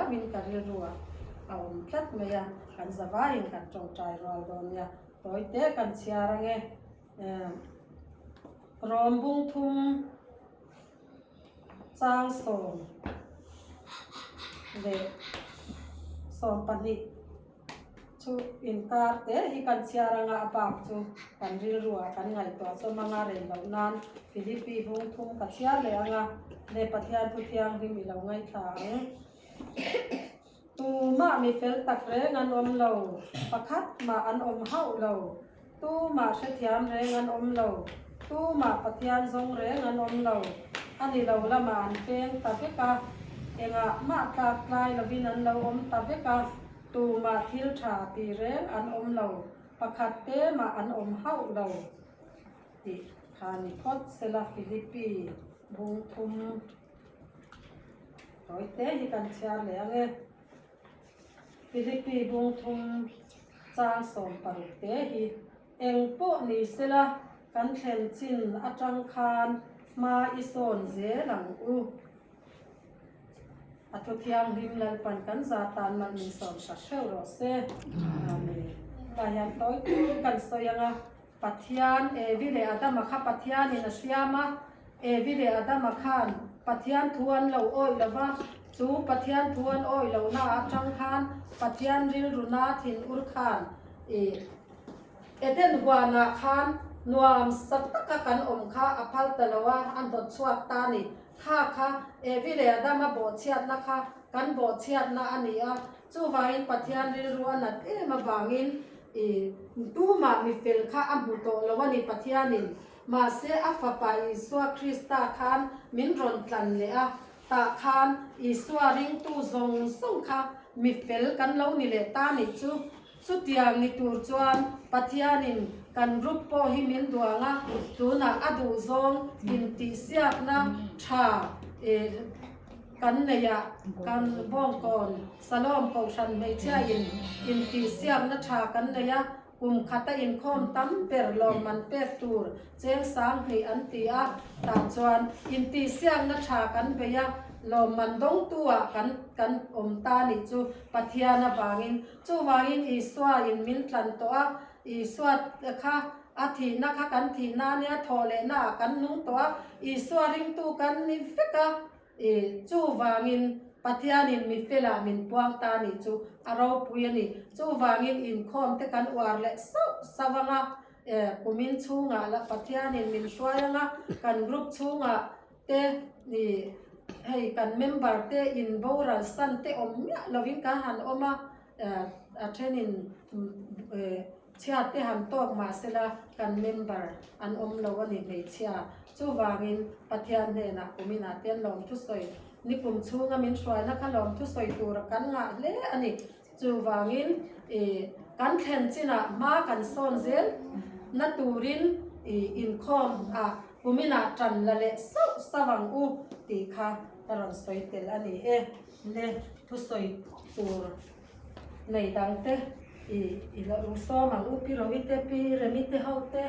riauin ka rilruah a awm tlat mai a, kan zavaiin kan tawngtai rual dawn nia. Tawi te kan chhiar ange. Rawm bung thum chang 12 chu inkar te hi kan chhiar anga a bak chu kan rilruah kan ngaihtuah chawm anga rei loh nan Philippi bung thum ka chhiar leh anga le Pathian thu thianghlim i lo ngaithla ang. Tumah mi fel tak reng an awm lo, pakhat mah an awm hauh lo. Tumah hrethiam reng an awm lo, tumah Pathian zawng reng an awm lo. A ni lo lamah an peng ta vek a, engah mah tlak tlai lovin an lo awm ta vek a, tumah thil tha ti reng an awm lo, pakhat te mah an awm hauh lo tih kha ni phawt sela Philippi bung thum. Tawi te hi kan chhiar leh ang e. Philippi bung thum chang 16 te hi eng pawh ni sela kan thlen chin atang khan hma i sawn zel ang u. A thu thianghlim Lalpan kan za tan man min sawm hrat hreuh rawh se. Amen. Tah hian tawi te kan sawi ang a. Pathian, Evi leh Adama kha Pathianin a siam a, Evi leh Adama khan Pathian thu an lo awih lo va, chu Pathian thu an awih lohna atang khan Pathian rilruna thinur khan i Eden huanah khan nuam sa taka kan awm kha a phal ta lo a, a hnawt chhuak ta a ni. Kha kha Evi leh Adama bawhchhiatna kha kan bawhchhiatna a ni a, chuvangin Pathian rilru a nat em avangin I tumah mi fel kha a hmu tawh lo a ni Pathianin. Mahse a Fapa Isua Krista khan min rawn tlan leh a, tah khan Isua ringtu zawng zawng kha mi fel kan lo ni leh ta nih chu. Chutiang ni tur chuan Pathianin kan group pawh hi min duang a, tunah a duhzawng intihsiakna tha Kan nei a, kan Bawngkawn Salom Kohhran hmeichhia in intihsiakna tha kan nei a, kum khata inkhawm tam ber lawmman pek tur cheng 2000 an ti a, tah chuan intihsiakna tha kan bei a, lawmman dawngtu ah kan kan awm ta nih chu Pathian avangin. Chuvangin Isua in min tlan tawh a, Isua kha a thihna kha kan thihna ania thawh lehna ah kan nung tawh a, Isua ringtu kan ni vek a, I chuvangin Pathianin mi felah min puang ta nih chu a ropui a ni. Chuvangin inkhawm te kan uar leh sauh sauh ang a, e kumin chhungah lah Pathianin min hruai ang a, kan group chhungah te i hei kan member te in boral san te awm miah lovin kan han awm a, e a thenin e Chhia te han tawk mah sela kan member an awm lo a ni hmeichhia. Chuvangin Pathian hnenah kuminah te an lawm thusawi ni kum chhunga min hruaina kha lawm thusawi tura kan ngah hle a ni. Chuvangin i kan thlen chinah hma kan sawn zel na turin i inkhawm ah kuminah tan la leh sauh sauh ang u tih kha ka rawn sawi tel a ni e. Le thusawi tur. Nei dang te i i lo sawm ang u pi Rohite pi Remi te ho te.